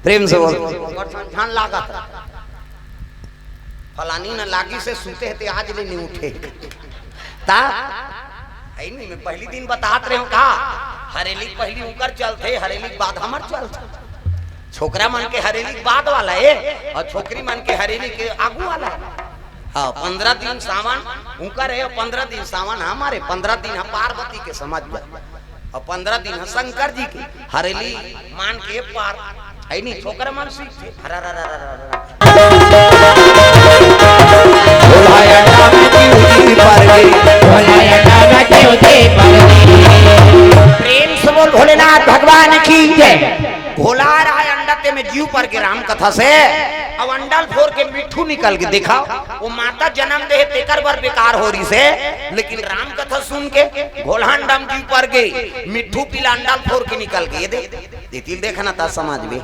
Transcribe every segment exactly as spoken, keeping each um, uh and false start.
प्रेम से बोल। ओकर संझान लागत रहा। फलानी न लागी से सुते हे ते आज ले नहीं उठे। ता? ऐ नहीं, मैं पहली दिन बतात रहे हूँ का? हरेली पहली उकर चलथे, हरेली बाद हमर चलथे। छोकरा मन के हरेली बाद वाला है और छोकरी मन के हरेली के आगू वाला है। हाँ, पंद्रह दिन सावन उकर है और पंद्रह दिन सावन हमारे, पंद्रह दिन हम पार्वती के समझ गए। और पंद्रह दिन ह शंकर जी के हरेली मान के पार। है नहीं, छोकरा मन सीख थे। अरे, अरे, अरे, अरे, अरे। भोला अंडा में चिउटी पर गई। भोला अंडा में चिउटी पर गई। प्रेम से बोल भोलेनाथ भगवान की जय। भोला रहा अंडा ते में जीव पर के राम कथा से। अब अंडल फोर के मिट्ठू निकल के देखा। वो माता जन्म दे तेकर बर बेकार हो रही से। लेकिन राम कथा सुन के घोलहान डम जीव पर गे, मिट्ठू पीला अंडल फोर के निकल गे। ये दे, ये तिल देखना था समाज में।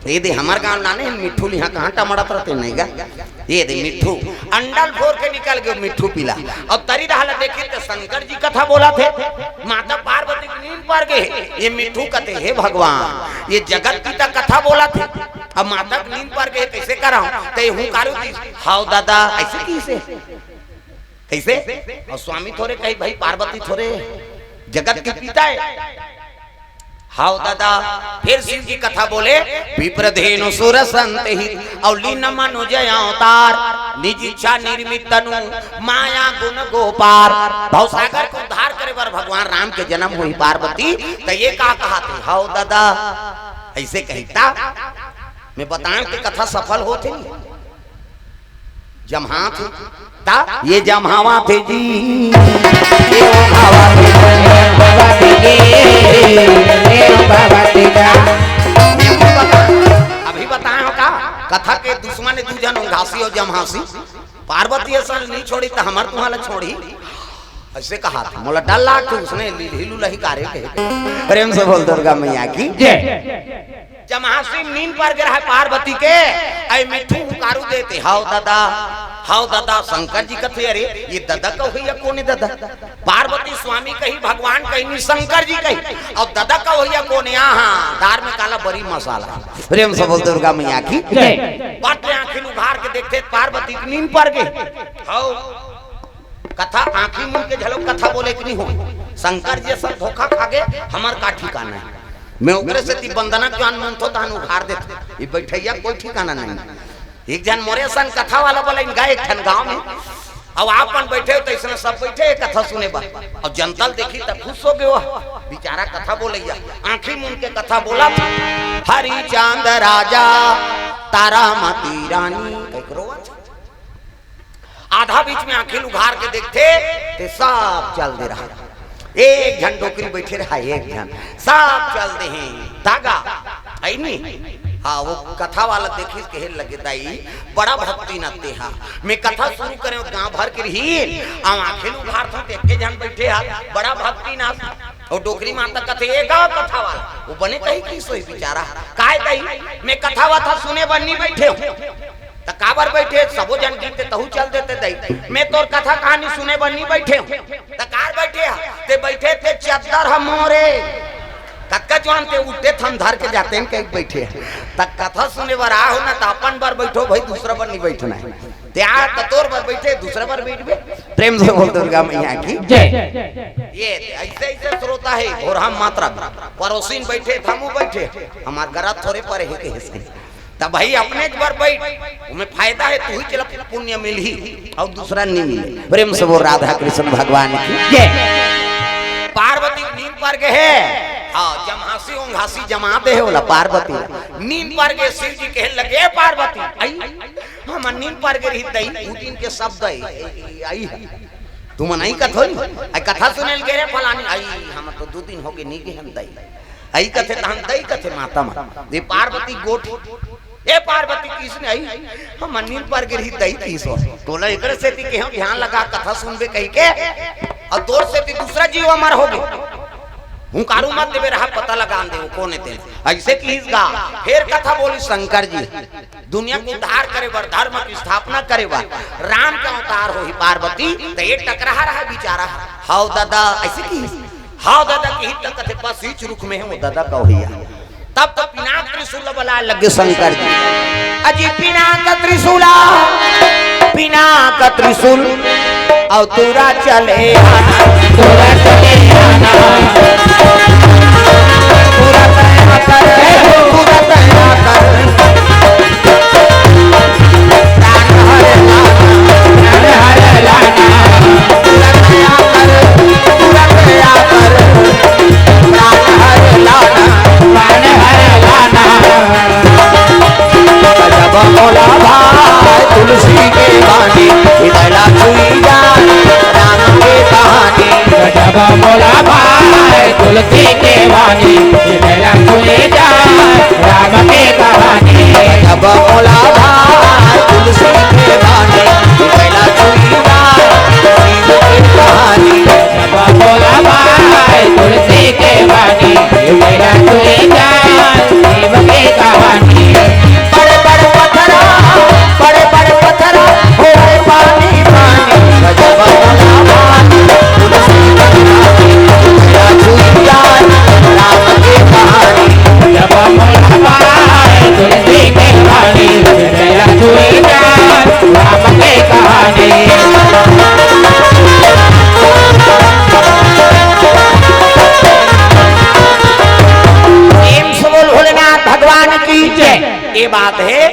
ये दे, हमार गांव नाने मिट्ठू लिहा कहाँ टमड़त रहते नहीं गा। ये दे मिट्ठू अंडल फोर के निकल गए मिट्ठू पीला। अब तरी रहला देखी तो शंकर जी कथा बोला थे, माता पार्वती की नींद पर गए। ये मिट्ठू कहते, "हे भगवान, ये जगत पिता कथा बोला थे, अब माता की नींद पर गए, कैसे कराऊं?" तो ये हुंकारू दी, "हाव दादा," ऐसे की से? कैसे? और स्वामी थोरे कही, भाई पार्वती थोरे, जगत के पिता है। हाव दादा, फिर शिव जी कथा बोले, "विप्र धेनु सुर संत हित, और लीन मनुज अवतार, निज इच्छा निर्मित तनु, माया गुण गो पार।" भवसागर के उद्धार करे बर भगवान राम के जन्म हुई पार्वती, तो ये का कहा थे? हाव दादा, ऐसे कही ता, मैं बताएं कि कथा सफल होथे नहीं। जम्हा थे। ता ये जम्हावा थे जी। ये जम्हावा थे जी। ये जम्हावा थे जी। अभी बताए हो का? कथा के दुश्मन दू झन उंघासी और जम्हासी। पार्वती असन नहीं छोड़ी तो हमार तुम्हारा छोड़ी। ऐसे कहा था, मोला डर लाग थे, उसने लीलही लुलही कारे कहे। प्रेम से बोल दुर्गा मैया की जय। जम्हासी नींद पर गिरा है पार्वती के, ऐ मिट्ठू हुंकारू देते, "हाव दादा, हाव दादा।" शंकर जी कथे, "अरे, ये दादा का हुई या कोने दादा?" पार्वती स्वामी कही, भगवान कही, नहीं शंकर जी कही। अब दादा का हुई या कोने? यहाँ दार में काला बड़ी मसाला। प्रेम से बोल दुर्गा मैया की जय। बात में आंखें उघार के देखते पार्वती की नींद पर गई। हाव। कथा आंखी मुन के झलक कथा बोले कि नहीं हो। शंकर जी सब धोखा खा गए, हमार का ठिकाना है। मैं ओकरे से ती बंदना ज्ञान मन तो तहन उघार देते। ये बैठैया कोई ठिकाना नहीं। एक जन मोरे सन कथा वाला बोला इनका एक ठन गांव में। अब आप मन बैठे हो तो इसने सब बैठे हैं कथा सुने बा। और जनता ल देखी तब खुश हो गयो। बेचारा कथा बोलैया, आंखी मुन के कथा बोला था। हरि चांद राजा, तारामती रानी, कह के रोवा था। आधा बीच में आंखी उघार के देखते, ते सब चल दे रहा। एक झन डोकरी बैठे रहा, एक झन, सब चल दे हैं। धागा, है नी? हाँ, वो कथा वाला देखिस कहे लगे, "दाई, बड़ा भक्ति ना ते हा।" मैं कथा शुरू करे, गांव भर के रही, अब आंखी उघार था, देखे झन बैठे हा, बड़ा भक्ति ना। और डोकरी माता कथे, "ए गांव कथा वाला," वो बने कही कि सोई बेचारा, "काय कही?" "मैं कथा वथा सुने बर नहीं बैठे हूँ।" "त काबर बैठे? सबो जन गीत तहू चल देते दई। मैं तोर कथा कहानी सुने बर नहीं बैठे हूँ।" "त कार बैठे हा?" "ते बैठे थे चद्दर ह मोरे।" "कतका जुआन ते उठे थम धर के जाते हैं कहीं बैठे हा?" "त कथा सुने बर आहो ना, त अपन बर बैठो भाई, दूसरा बर नहीं बैठना है।" "ते आ त तोर बर बैठे, दूसरा बर बैठबे।" प्रेम से बोल दुर्गा मैया की जय। ये ऐसे ऐसे श्रोता है, और हम मात्रा में पड़ोसिन बैठे, थमू बैठे, हमार गरा थोरे परे है कहे से। तब भाई अपने एक बार बैठ, तुम्हें फायदा है, तू ही चला पुण्य मिलही और दूसरा नहीं मिले। प्रेम से बोल राधा कृष्ण भगवान की जय। पार्वती नींद पर गए है, हाँ, जम्हासी उंघासी जमा दे है बोला पार्वती। नींद पर गए, शिव जी कहे लगे, "पार्वती, आई, हम नींद पर गए रही दई, उ दिन के शब्द आई, आई है।" तुमन आई कथो नहीं, आई कथा सुने लगे रे फलानी, "आई, हम तो दो दिन हो गए नहीं गए हम दई।" आई कथे तहन दई कथे माता मा। ये पार्वती गोठ, "ए पार्वती किसने आई?" "हम नींद पर गिरी दई तीसो।" तोला एकरे सेती के हम ध्यान लगा कथा सुनबे कही के, और तोर सेती दूसरा जीव अमर हो गए। हुंकारू मत देवे रहा, पता लगा दे वो कोने ते। ऐसे किहिस गा, फिर कथा बोली शंकर जी। दुनिया को उद्धार करे बर, धर्म की स्थापना करे बर राम का अवतार होही पार्वती, त ये टकराहा रहा बेचारा। "हाव दादा," ऐसे किहिस, "हाव दादा," किहिस त कथे, "बस इच रुख में है वो दादा का होइया।" तब तो पिनाक त्रिशूल बलाय लगे शंकर जी। अजी पिनाक त्रिशूला, पिनाक त्रिशूल, अउ तुरा चले आना, तुरा चले आना, तुरा तया कर, तुरा तया कर। प्राण हर लाना, प्राण हर लाना, तुरा तया कर, तुरा तया कर। प्राण हर लाना, प्राण हर लाना। गजब मोला भाय तुलसी के बानी, हृदय ला छुई जाय राम के कहानी। गजब मोला भाय तुलसी के बानी, हृदय ला छुई जाय राम के कहानी। गजब मोला भाय तुलसी के बानी, हृदय ला छुई जाय शिव के कहानी। गजब मोला भाय तुलसी के बानी, हृदय ला छुई जाय शिव के कहानी। बड़े बड़े पत्थरा, बड़े बड़े पत्थरा, होए पानी पानी। गजब मोला भाय तुलसी के बानी, हृदय ला छुई जाय राम के कहानी। गजब मोला भाय तुलसी के बानी, हृदय ला छुई जाय राम के कहानी। प्रेम से बोल भोलेनाथ भगवान की जय। ये बात हे,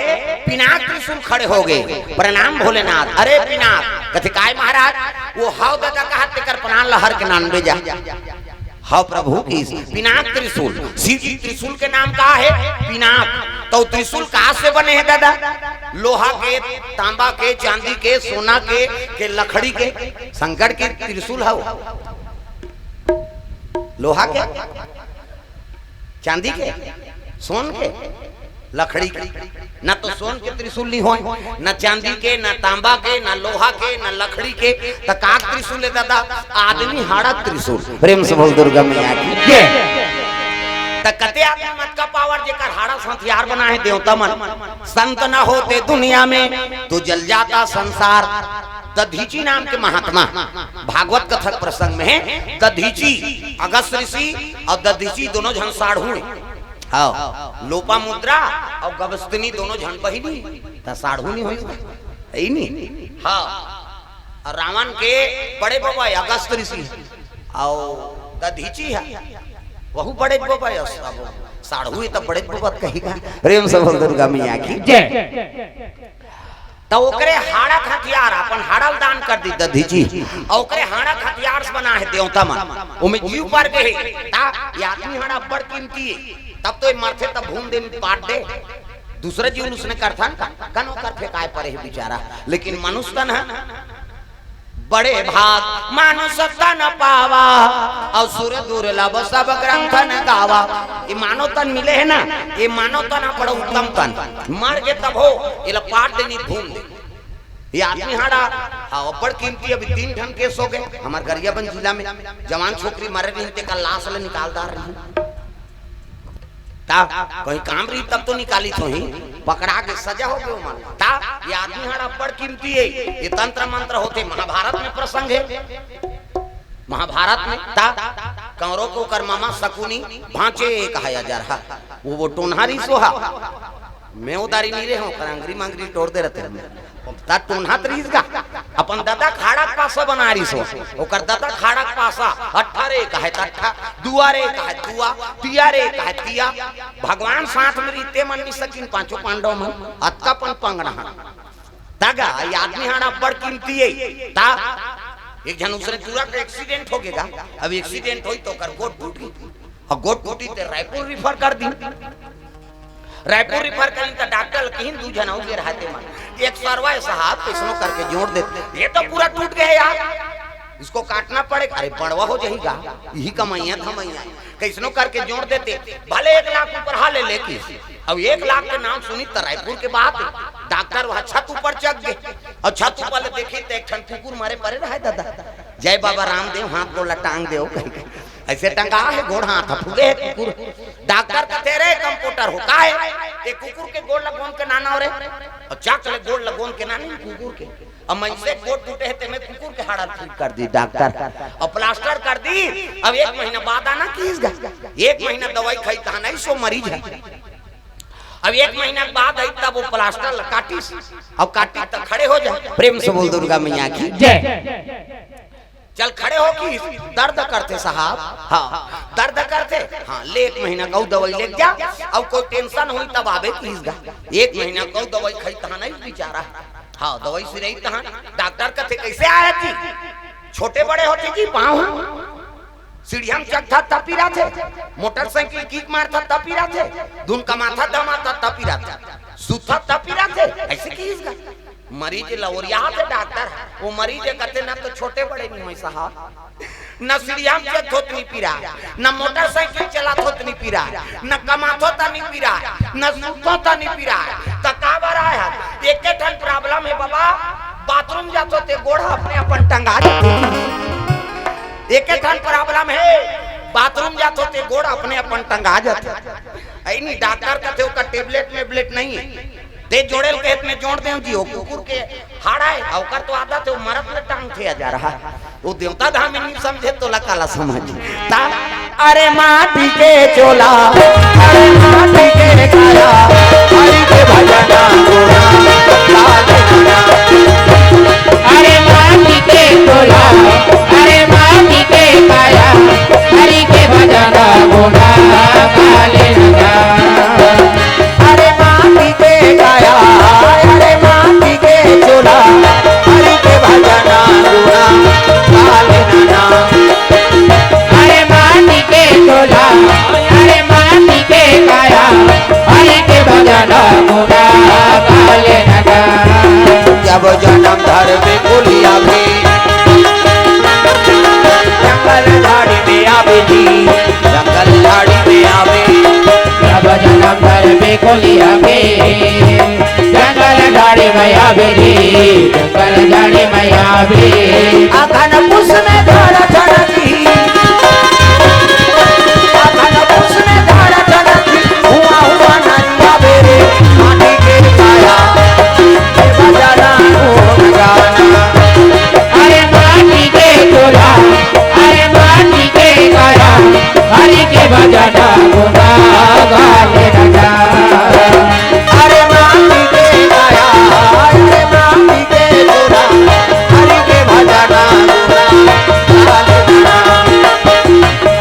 पिनाक त्रिशूल खड़े हो गे। प्रणाम भोलेनाथ। अरे पिनाक, कथे काय महाराज? वो हव ददा कहा तेकर प्राण ला हर के नानबे जा। हव प्रभु की पिनाक त्रिशूल, शिव जी त्रिशूल के नाम का हे? पिनाक। तो त्रिशूल का से बने हे ददा? लोहा के, तांबा के, चांदी के, सोना के, के लकड़ी के? शंकर के त्रिशूल हव लोहा के, चांदी के, सोन के, लकड़ी के। ना तो सोन के त्रिशूल नहीं होय, ना चांदी के, ना तांबा के, ना लोहा के, ना लकड़ी के। त का त्रिशूल हे ददा? आदमी हाड़ा त्रिशूल। प्रेम से बोल दुर्गा मैया की जय। त कते आदमी मत का पावर जेकर हाड़ा से हथियार बनाए हे देवता मन। संत ना होते दुनिया में तो जल जाता संसार। दधीची नाम के महात्मा भागवत कथा के प्रसंग में हे। दधीची, अगस्त ऋषि अउ दधीची दोनों झन साढ़ू हे। हव, लोपामुद्रा अउ गबस्तिनी दोनों झन बहिनी, त साढ़ू नहीं होई, हे नहीं? हव, अउ रावण के बड़े बबा अगस्त ऋषि हे, अउ दधीची हे, वहू बड़े बबा हे, अब साढ़ू हे त बड़े बबा कही का? प्रेम से बोल दुर्गा मैया की जय। त ओकरे हाड़ा के हथियार, अपन हाड़ा ल दान कर दी दधीची, अउ ओकरे हाड़ा के हथियार से बना हे देवता मन, ओमे जीव पर गे हे। ता ये आदमी हाड़ा बड़ कीमती हे, तब तो ये मरथे तब भून दे, पाट दे, दूसरा जीव उसने करथन का? कनो कर फेंकाए परे हे बेचारा। लेकिन मनुष्य तन हे, बड़े भाग मानुष तन पावा, अउ सुर दुर्लभ सब ग्रंथन गावा। ये मानव तन मिले हे ना, ये मानव तन ह बड़ा उत्तम तन। मर गे तब हो, एला पाट देनी, भून दे। ये आदमी हाड़ा, हाँ, बड़ कीमती। अभी तीन ठन केस हो गे हमर गरियाबंद जिला में, जवान छोकरी मरे रही, तेकर लाश ल निकाल डार रही। ता कहीं काम रही तब तो निकालित होही, पकड़ा के सजा हो गे ओमन। ता ये आदमी हाड़ा बड़ कीमती हे, ये तंत्र मंत्र होथे, महाभारत में प्रसंग हे, महाभारत में। ता कौरव के ओकर मामा शकुनी भांचे कहा अजरहा, वो, वो टोनहा रिहिस हा, मैं उदारी नहीं रहे हूँ, ओकर अंगरी मंगरी टोर दे रहते हैं। त टोनहा त रिहिस गा, अपन ददा के हाड़ा के पासा बना रिहिस हो। ओकर ददा के हाड़ा के पासा, अट्ठा रे कहे त अट्ठा, दुआ रे कहे दुआ, तिया रे कहे तिया। भगवान साथ में रहिते मन नहीं सकिन, पांचों पांडव मन, अतका पन पंगना। तगा, ये आदमी हाड़ा बड़ कीमती हे। ता, एक झन उसने टूरा के एक्सीडेंट हो गेगा। अब एक्सीडेंट होई तो ओकर गोड़ टूट गई। अउ गोड़ टूटी ते रायपुर रिफर कर दी। रायपुर रिफर करिन त डॉक्टर ल किहिन दू झन अउ गे रहते मन। एक सरवा हे साहब, कइसनो करके जोड़ देते। ये तो पूरा टूट गए यार, इसको काटना पड़ेगा। अरे बड़वा हो जाही गा, यही कमइया धमइया, कइसनो करके जोड़ देते। भले एक लाख ऊपर हा ले लेकिस, अब एक लाख के नाम सुनी त रायपुर के बात हे। डॉक्टर वहाँ छत ऊपर चढ़ गे, अउ छत ऊपर ले देखी त एक ठन कुकुर मरे परे रहे ददा। जय बाबा रामदेव, हाथ गोड़ ला टांग देव कहिके। अइसे टंगा हे, गोड़ हाथ ह फूले हे कुकुर। डॉक्टर कथे, "रे कंपाउंडर हो, का हे? ए कुकुर के गोड़ ल गोंद के नाना हो रे।" अउ चक ले गोड़ ल गोंद के नानी कुकुर के। अब मइनसे गोड़ टूटे हे, तेमे कुकुर के हाड़ा ल ठीक कर दी डॉक्टर। अउ प्लास्टर कर दी। अब एक महीना बाद आना किहिस गा। एक महीना दवाई खाई, तहां नहीं सो मरीज हे। अब एक महीना के बाद आई, तब वो प्लास्टर ल काटिस। अब काटी त खड़े हो जा। प्रेम से बोल दुर्गा मैया की। जय। चल खड़े हो कि दर्द करथे साहब। हाँ, दर्द करथे। हाँ, ले एक महीना के अउ दवाई ले जा, अउ कोई टेंशन होई तब आबे किहिस गा। एक महीना के अउ दवाई खाई तहां नहीं बेचारा। हाँ, दवाई सिराई तहां। डॉक्टर कथे, "कैसे आया जी? छोटे बड़े होथे जी पाँव ह? सीढ़िया म चढ़था तब पिराथे, मोटरसाइकिल किक मारथा तब पिराथे, धुन कमाथा धमाथा तब पिराथे, सुतथा तब पिराथे।" ऐसे किहिस गा। मरीज ल ओरियाथे डॉक्टर, वो मरीज कथे, "ना तो छोटे बड़े नहीं होय साहब, ना सीढ़िया म चढ़त हों त नहीं पिराय, ना मोटरसाइकिल चलात हों त नहीं पिराय, ना कमात हों त नहीं पिराय, ना सुतत हों त नहीं पिराय, त काबर आय हस?" एके ठन प्रॉब्लम हे बाबा, बाथरूम जात हों ते गोड़ ह अपने अपन टंगा जाथे। एके ठन प्रॉब्लम हे, बाथरूम जात हों ते गोड़ अपने अपन टंगा जाथे। ऐ नहीं, डॉक्टर कथे, "ओकर टेबलेट मेबलेट नहीं हे।" ते जोड़े ल कहे त मैं जोड़ देंव जी, वो कुकुर के हाड़ा हे, ओकर तो आदत हे, वो मरत ले टांगथे हजार हा। वो देवता धाम में नहीं समझे, तोला काला समझ। ता, अरे माटी के चोला, अरे माटी के काया, हरि के भजना गोरा, लागे ना। अरे माटी के चोला, अरे माटी के काया, हरि के भजना गोरा, लागे ना। अरे माटी के काया, अरे माटी के चोला, हरि के भजना गुणा गाले नना। अरे माटी के चोला, अरे माटी के काया, हरि के भजना गुणा गाले नना। जब जन्म धर में कुलिया भी जंगल झाड़ी में आवे जी, जंगल झाड़ी में आवे। जब जन्म धर में कुलिया भी जंगल झाड़ी में आवे जी, जंगल झाड़ी में आवे। अखन पुस में धर धर की, अखन पुस में धर धर की, हुआ हुआ नारी आवे रे, माटी के काया, बजाना ढोल गाना। अरे माटी के चोला, अरे माटी के काया, हरि के भजना गुना गावे राजा। अरे माटी के काया, अरे माटी के चोला, हरि के भजना गुना गावे राजा।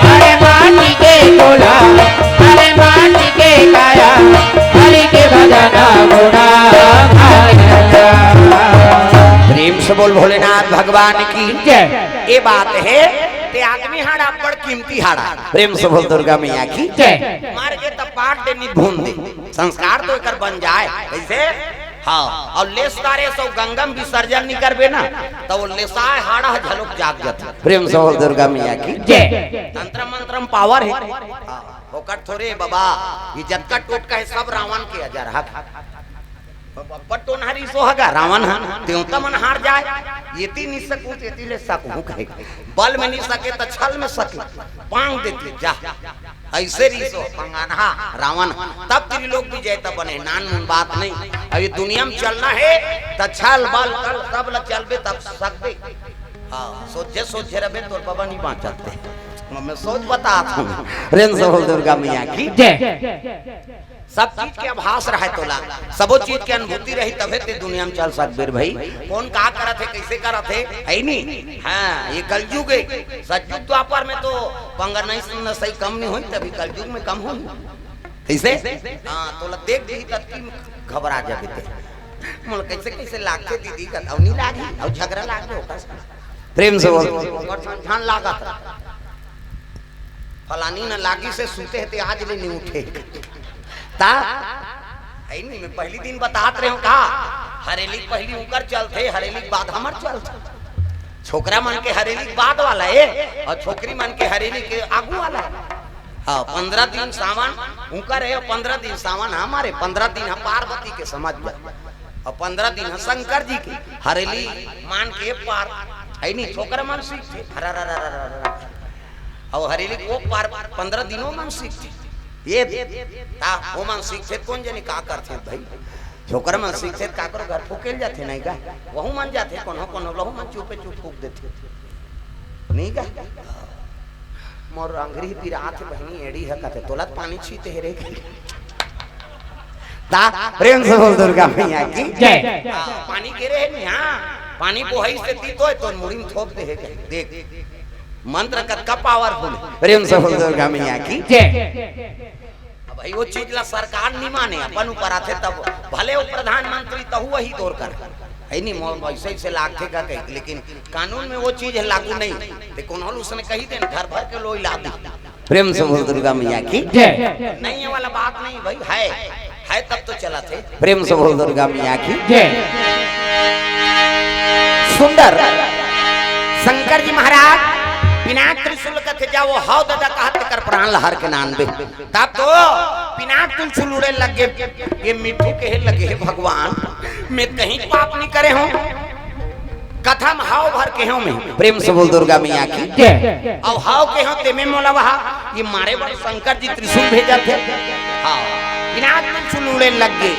अरे माटी के चोला, अरे माटी के काया, हरि के भजना गुना गावे राजा। प्रेम से बोल भोलेनाथ भगवान की। जय। ए बात हे, ते आदमी हाड़ा बड़ कीमती हाड़ा। प्रेम से बोल दुर्गा मैया की। जय। मर गे त पाट दे, नहीं भून दे, संस्कार तो एकर बन जाय। कैसे? हाँ, अउ लेस तारे सो गंगा म विसर्जन नहीं करबे ना, त वो लेसाय हाड़ा ह झलोक जाग जाथे। प्रेम से बोल दुर्गा मैया की। जय। तंत्र मंत्र म पावर हे। हाँ, ओकर थोरे बाबा, ये जतका टोटका हे सब रावण के अजर हक। अब्बड़ टोनहा रिसो हगा रावण ह, तेवता मन हार जाय। एती नि सकूं, एती ले सकूं कहे। बल में नि सके त छल में सके, पांग देती जा। ऐसे रिसो पंगानहा रावण ह। तब त्रिलोक विजेता बने, नानमुन बात नहीं। अब ये दुनिया में चलना हे त छल बल कल सब ल चलबे तब सकबे। हाँ, सोझे सोझे रबे तोर बाबा नि बांचत हे। मैं सोच बतात हूँ। प्रेम से बोल दुर्गा मैया की। जय। सब चीज के आभास रहे तोला, सबो चीज के अनुभूति रही, तभे ते दुनिया में चल सकबे रे भाई। कौन का करत हे, कैसे करत हे, है नी? हाँ, ये कलयुग हे। सतयुग द्वापर में तो पंगर नहीं सुनना सही कम नहीं होई, तभी कलयुग में कम होई। कैसे? हाँ, तोला देख दी तत्की में घबरा जाबे ते। मोला कैसे कैसे लागथे दीदी का, अउ नहीं लागी, अउ झगड़ा लाग गयो। प्रेम से बोल। ध्यान लागत। फलानी न लागी से सूते हे ते आज ले नहीं उठे। ता, ऐ नहीं, मैं पहली दिन बतात रहे हूँ का, हरेली के पहली उनकर चलथे, हरेली के बाद हमर चलथे। छोकरा मन के हरेली के बाद वाला हे, अउ छोकरी मन के हरेली के आगू वाला हे। हाँ, पंद्रह दिन सावन उनकर हे, पंद्रह दिन सावन हमारे, पंद्रह दिन हम पार्वती के समझ में, अउ पंद्रह दिन हम शंकर जी के। हरेली मान के पार, है नहीं, छोकरा मन सीखथे। हरा रा रा रा रा रा। अउ हरेली को पार पंद्रह दिनों मन सीखथे। ये ता ओमन सीखथे त कोन जनी का करथे भाई? छोकरा मन सीखथे त काकरो घर फूकेल जाथे नहीं का? वहू मन जाथे, कोनो कोनो लहू मन चुपे चुप फूक देथे। नहीं का? मोर अंगरी पिरात बहिनी एड़ी ह कथे, "तोला त पानी छीते हे रे।" ता प्रेम से बोल दुर्गा मैया की जय। हाँ, पानी गिरे हे नहीं, हाँ, पानी बोहई से ती तो, तो मुड़ी में थोप दे हे। देख, मंत्र कतका पावरफुल हे। प्रेम से बोल दुर्गा मैया की जय। अब भाई वो चीज ला सरकार नहीं माने, अपन ऊपर आथे तब भले वो प्रधानमंत्री तहु वही तोर कर है नहीं, मोर ऐसे ऐसे लागथे का कही, लेकिन कानून में वो चीज लागू नहीं। ते कोनो उसने कही देन, घर भर के लोई ला दी। प्रेम से बोल दुर्गा मैया की जय। नहीं, ये वाला बात नहीं भाई, है, है तब तो चला थे। प्रेम से बोल दुर्गा मैया की जय। सुंदर शंकर जी महाराज पिनाक त्रिशूल कथे, "जा वो हव ददा कहत कर प्राण लहर के नान दे।" तब तो पिनाक त्रिशूल उड़े लग गे। ये मिट्ठू कहे लगे, "हे भगवान, मैं कहीं पाप नहीं करे हूँ।" कथा म हव भर के हव मैं। प्रेम से बोल दुर्गा मैया की जय। अउ हव के हव तेमे मोला वहा ये मारे बर शंकर जी त्रिशूल भेजत हे। हाँ, पिनाक त्रिशूल उड़े लग गे।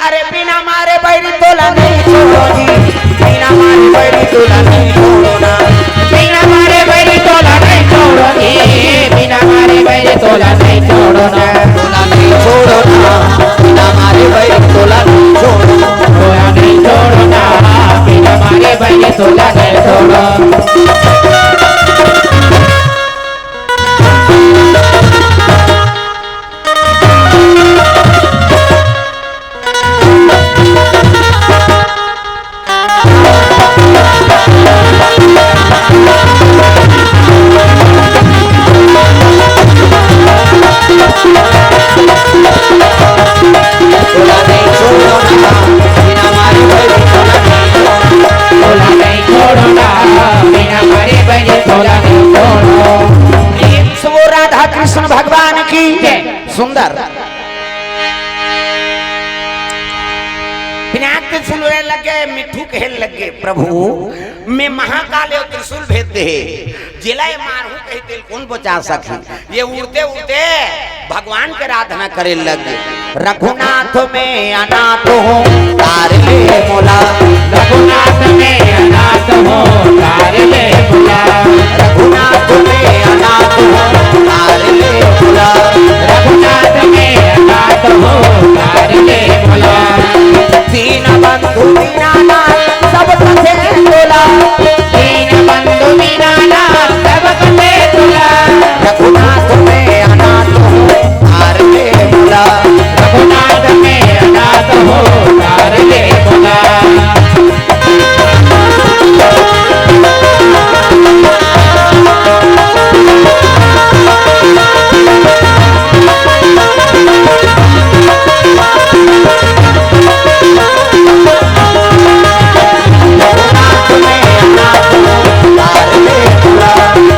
अरे बिना मारे बैरी तोला नहीं छोड़ो जी, बिना मारे बैरी तोला नहीं छोड़ो ना, बिना मारे बैरी तोला नहीं छोड़ो जी, बिना मारे बैरी तोला नहीं छोड़ो ना। तोला नहीं छोड़ो ना, बिना मारे बैरी तोला नहीं छोड़ो। तोला नहीं छोड़ो ना, बिना मारे बैरी तोला नहीं छोड़ो। प्रेम से बोल राधा कृष्ण भगवान की जय। सुंदर पिनाक त्रिशूल उड़े लगे, मिट्ठू कहे लगे, "प्रभु, मैं महाकाल अउ त्रिशूल भेज दे, जेला ये मारहूं कही तेल कौन बचा सकही?" ये उड़ते उड़ते भगवान के आराधना करे लगे। रघुनाथ में अनाथ हूँ, तार ले मोला। रघुनाथ में अनाथ हूँ, तार ले मोला। रघुनाथ में अनाथ हूँ, तार ले मोला। रघुनाथ में अनाथ हूँ, तार ले मोला। दीन बंधु दीनानाथ सब कथे तोला। दीन बंधु दीनानाथ सब कथे तोला। रघुनाथ में अनाथ हूँ, तार ले मोला। रघुनाथ में अनाथ हूँ, तार ले मोला।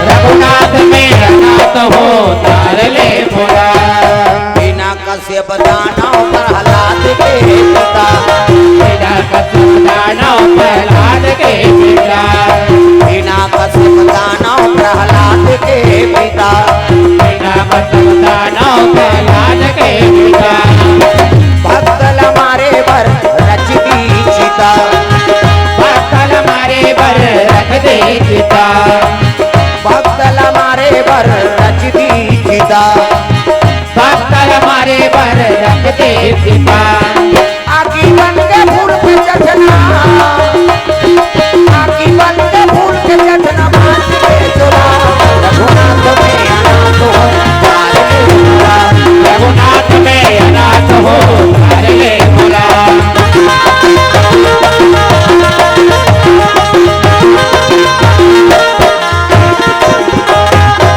रघुनाथ में अनाथ हो, तार ले मोला। हिरण्यकश्यप दानव प्रहलाद के पिता। हिरण्यकश्यप दानव प्रहलाद के पिता। हिरण्यकश्यप दानव प्रहलाद के पिता। हिरण्यकश्यप दानव प्रहलाद के पिता। भक्त ल मारे बर रच दी चिता। भक्त ल मारे बर रच दी चिता। भक्त ल मारे बर रच दी चिता। भक्त ल मारे बर रच दी चिता। आगी बन के फूल पे चढ़ना, आगी बन के फूल पे चढ़ना, बांध के चोला। रघुनाथ में अनाथ हो, तार ले मोला। रघुनाथ में अनाथ हो, तार ले मोला।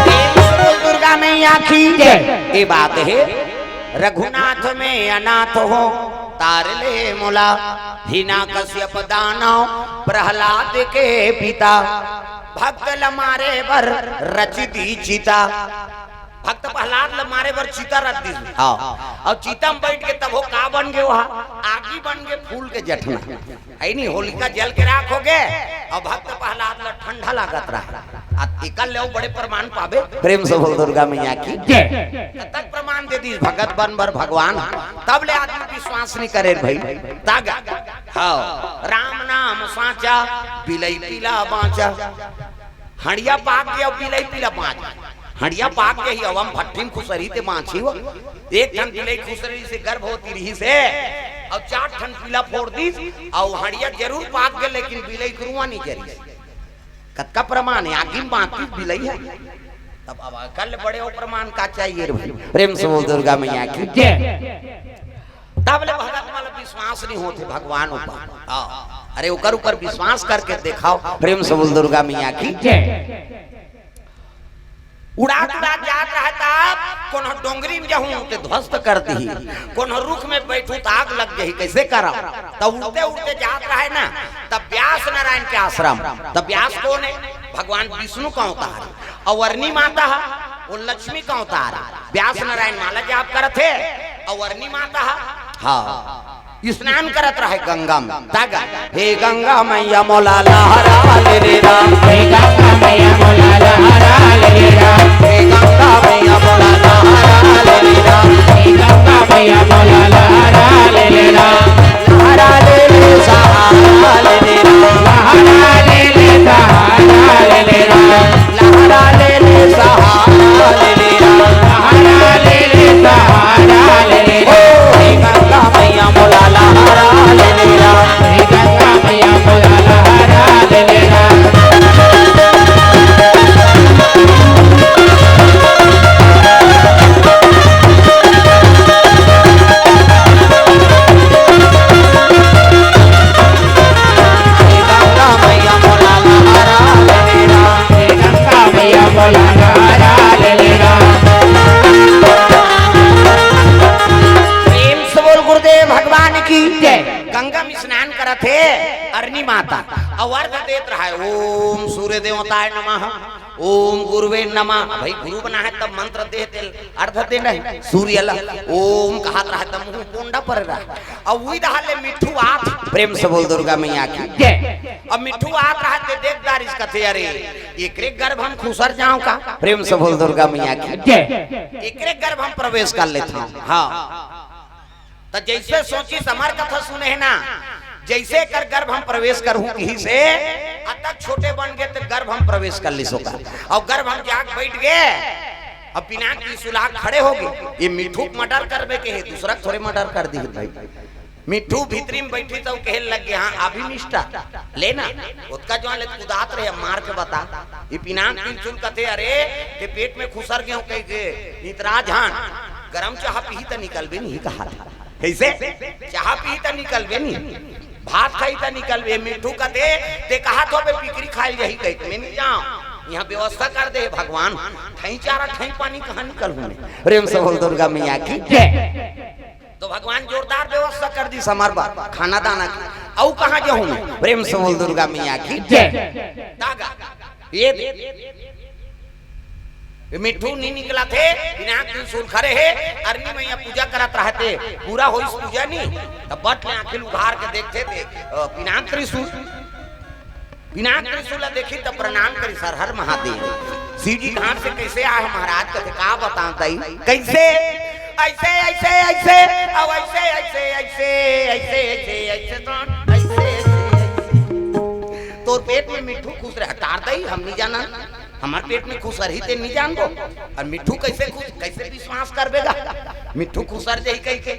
प्रेम से बोल दुर्गा मैया की जय। ये बात है, रघुनाथ में अनाथ हो, तार ले मोला। हिरण्यकश्यप दानव प्रहलाद के पिता। भक्त ल मारे बर रच दी चिता। भक्त प्रहलाद ल मारे बर चिता रच दी। हाँ। अउ चिता में बैठ के तब वो का बन गए वहाँ? आगी बन के फूल के जठना। है नी, होलिका जल के राख हो गे। अब भक्त प्रहलाद ला ठंडा लागत रहा। आ एकर ले बड़े प्रमाण पाबे। प्रेम से बोल दुर्गा मैया की। जय। तब तक प्रमाण दे दी भगत बन बर भगवान। तब ले आदमी विश्वास नहीं करे भाई। तागा। हाँ। राम नाम साचा, बिलई पीला बांचा। हंडिया पाक के अउ बिलई पीला बांच। हंडिया पाक के ही अवम भट्ठिम खुसरी ते बांची हो। एक ठन बिलई खुसरी से गर्भवती रही से, अउ चार ठन पीला फोड़ दीस, अउ हंडिया जरूर पाक गे, लेकिन बिलई कुरुआ नहीं जरी। कतका प्रमाण है, आगी में बांचती बिलई है। तब अब कल बड़े हो प्रमाण का चाहिए रे भाई। प्रेम से बोल दुर्गा मैया की। जय। तब ले भगत मन ला विश्वास नहीं होते भगवान ऊपर। हाँ। अरे ओकर ऊपर विश्वास करके देखाओ। प्रेम से बोल दुर्गा मैया की। जय। उड़ात उड़ात जात रहे तब कोनो डोंगरी में जहूं ते ध्वस्त कर दी, कोनो रुख में बैठू त आग लग जाही, कैसे करम? तब उड़ते उड़ते जात रहे ना, तब व्यास नारायण के आश्रम। तब व्यास कौन है? भगवान विष्णु का अवतार है। अउ अरनी माता है, वो लक्ष्मी का अवतार है। व्यास नारायण माला जाप करत हे, अउ अरनी माता है, हाँ, स्नान करत रहे गंगा में। तागा, हे गंगा मैया मोला लहरा ले रे राम। हे गंगा मैया मोला लहरा ले रे राम। हे गंगा मैया मोला लहरा ले रे राम। हे गंगा मैया मोला लहरा ले रे राम। लहरा ले रे सहारा ले रे राम। लहरा ले रे सहारा ले रे राम। लहरा ले रे सहारा ले रे राम। लहरा ले रे सहारा ले रे राम। हे गंगा मैया मोला लहरा ले रे राम। हे गंगा मैया मोला लहरा ले रे राम। प्रेम से बोल गुरुदेव भगवान की जय। गंगा में स्नान करत हे अरनी माता, अउ अर्घ देत रहे, ओम सूर्य देवताय नमः, ओम गुरुवे नमः। भाई गुरु बना है तब मंत्र दे, तेल अर्घ दे रहे सूर्य ला, ओम कहत रहे तब मुंह पोंडा पर रहा। अब उही दहा ले मिट्ठू आत, प्रेम से बोल दुर्गा मैया की। जय। अब मिट्ठू आत रहा ते देख दारिस कथे, अरे एकरे गर्भ हम खुसर जाओ का? प्रेम से बोल दुर्गा मैया की। जय। एकरे गर्भ हम प्रवेश कर लेत हन। हाँ। त जैसे सोची समर कथा सुने है ना, जैसे कर गर्भ हम प्रवेश करहूं कही से, अतक छोटे बन गे ते गर्भ हम प्रवेश कर ली सोका। अउ गर्भ हम जाके बैठ गे, अब पिनाक की सुलाग खड़े हो गे। ये मिट्ठू मर्डर करबे के हे, दूसरा थोड़े मर्डर कर दी भाई। मिट्ठू भीतरी में बैठी तो कहे लग गे, हाँ अभी मिस्टर लेना। ओतका जवान ले कुदात रहे, मार के बता। ये पिनाक त्रिशूल कथे, अरे ते पेट में खुसर गे हो कह के इतरा जान, गरम चाह पीही त निकलबे नहीं कहा था। कैसे? चाह पीही त निकलबे नहीं, भात खाही त निकलबे। मिट्ठू कथे, ते कहा थो बे पिकरी खाइल जाही कह के, मैं नहीं जाऊं। यहाँ व्यवस्था कर दे भगवान, खई चारा खई पानी कहाँ निकलहूं मैं? प्रेम से बोल दुर्गा मैया की जय। तो भगवान जोरदार व्यवस्था कर दी समर बर, खाना दाना की। अउ कहाँ जाहूं मैं? प्रेम से बोल दुर्गा मैया की जय। तागा, ये दे। ये मिट्ठू नहीं निकला थे, पिनाक त्रिशूल खड़े हे, अरनी मैया पूजा करत रहते, पूरा होइस पूजा नहीं, तब बट ले आंखिल उघार के देखते थे, अ, पिनाक त्रिशूल। पिनाक त्रिशूल ला देखी त प्रणाम करी, सर हर महादेव। शिव जी कहाँ से कैसे आए महाराज, कथे का बताओ ताई, कैसे? ऐसे, ऐसे, ऐसे, अब ऐसे, ऐसे, ऐसे, ऐसे, ऐसे, ऐसे, तो ऐसे, ऐसे, ऐसे। तोर पेट में मिट्ठू खुसरे, हटार दई, हम नहीं जाना। हमार पेट में खुसरही ते नहीं जानबो। अउ मिट्ठू कैसे खुस, कैसे विश्वास करबे गा? मिट्ठू खुसर जाही कह के।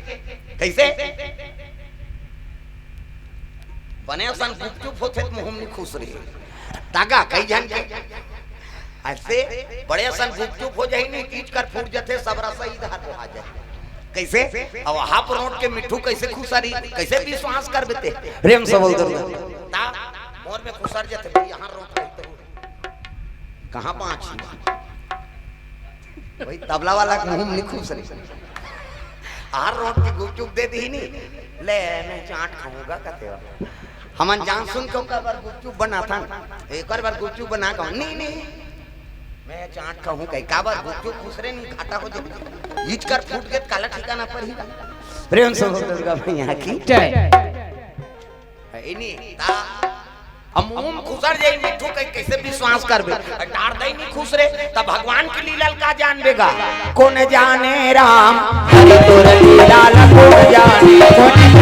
कैसे? बने असन गुपचुप होथे त मुंह में नहीं खुसरे। तागा कई झन के ऐसे बड़े असन गुपचुप हो जाही नहीं, तीज कर फूट जथे, सब रस इधर बोहा जाही। कैसे? अब हाफ रोट के मिट्ठू कैसे खुसरी, कैसे विश्वास करबे ते? प्रेम से बोल दुर्गा। ता मोर में खुसर जथे भाई, यहाँ रोट कही तो कहाँ पाँच ही? वही तबला वाला के मुंह में नहीं खुसरी। हर रोट के गुपचुप दे दी नहीं, ले मैं चाट खाऊंगा कहते हो। हमन जान सुन के ओकर बर गुपचुप बनाथन, एकर बर गुपचुप बना कहूं, नहीं, नहीं, मैं चाट खाऊं कही, का बर गुपचुप खुसरे नहीं, घाटा हो जाए। इच कर फूट गे त काला ठिकाना पर ही। प्रेम से बोल दुर्गा मैया की। जय। इनी ता हम मुंह खुसर जाई मिट्ठू के, कैसे विश्वास करबे? डार दई नहीं खुश रे, तब भगवान की लीला का जान बेगा। कौन जाने राम हरि तोर लीला ला कौन जाने।